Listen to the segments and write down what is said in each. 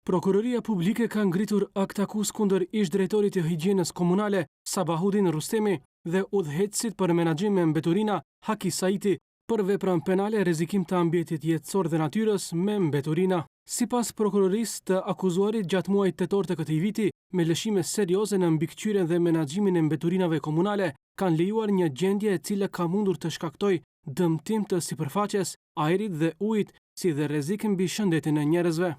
Prokuroria Publike ka ngritur aktakuzë kundër ish-drejtorit të Higjienës Komunale, Sabahudin Rrustemi dhe udhëheqësit për menaxhim me mbeturina, Haki Saiti, për veprën penale rrezikim të ambientit jetësor dhe natyrës me mbeturina. Sipas prokurorisë, të akuzuarit gjatë muajit tetor të këtij viti, me lëshime serioze në mbikëqyrjen dhe menaxhimin e mbeturinave komunale, kanë lejuar një gjendje e cila ka mundur të shkaktojë dëmtim të sipërfaqes, ajrit dhe ujit, si dhe rrezik mbi shëndetin e njerëzve.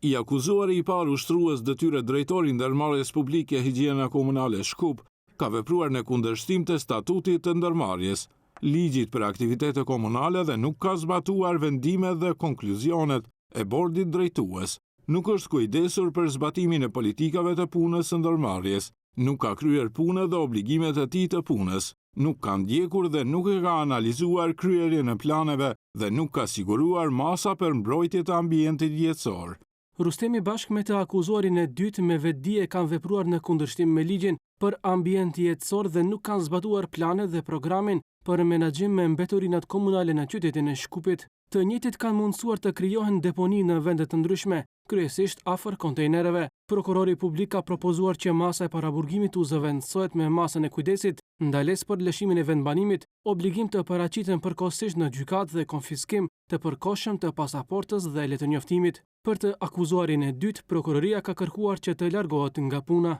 I akuzuari i parë ushtrues detyre drejtor i Ndërmarrjes Publike Higjiena Komunale Shkup ka vepruar në kundërshtim të statutit të ndërmarrjes, ligjit për aktivitete komunale dhe nuk ka zbatuar vendimet dhe konkluzionet e bordit drejtues, nuk është kujdesur për zbatimin e politikave të punës së ndërmarrjes, nuk ka kryer punët dhe obligimet e tij të punës, nuk ka ndjekur dhe nuk e ka analizuar kryerjen e planeve dhe nuk ka siguruar masa për mbrojtje të ambientit jetësor. Rustemi bashkë me të akuzuarin e dytë me vetëdije kanë vepruar në kundërshtim me ligjin për ambient jetësor dhe nuk kanë zbatuar planet dhe programin për menaxhim me mbeturinat komunale në qytetin e Shkupit. Të njëjtit kanë mundësuar të krijohen deponi në vende të ndryshme, kryesisht afër kontejnerëve. Prokurori publik ka propozuar që masa e paraburgimit t'u zëvendësohet me masën e kujdesit, ndalesë për lëshimin e vendbanimit, obligim të paraqiten përkohësisht në gjykatë dhe konfiskim të përkohshëm të pasaportës dhe letërnjoftimit. Për të akuzuarin e dytë, prokuroria ka kërkuar që të largohet nga puna.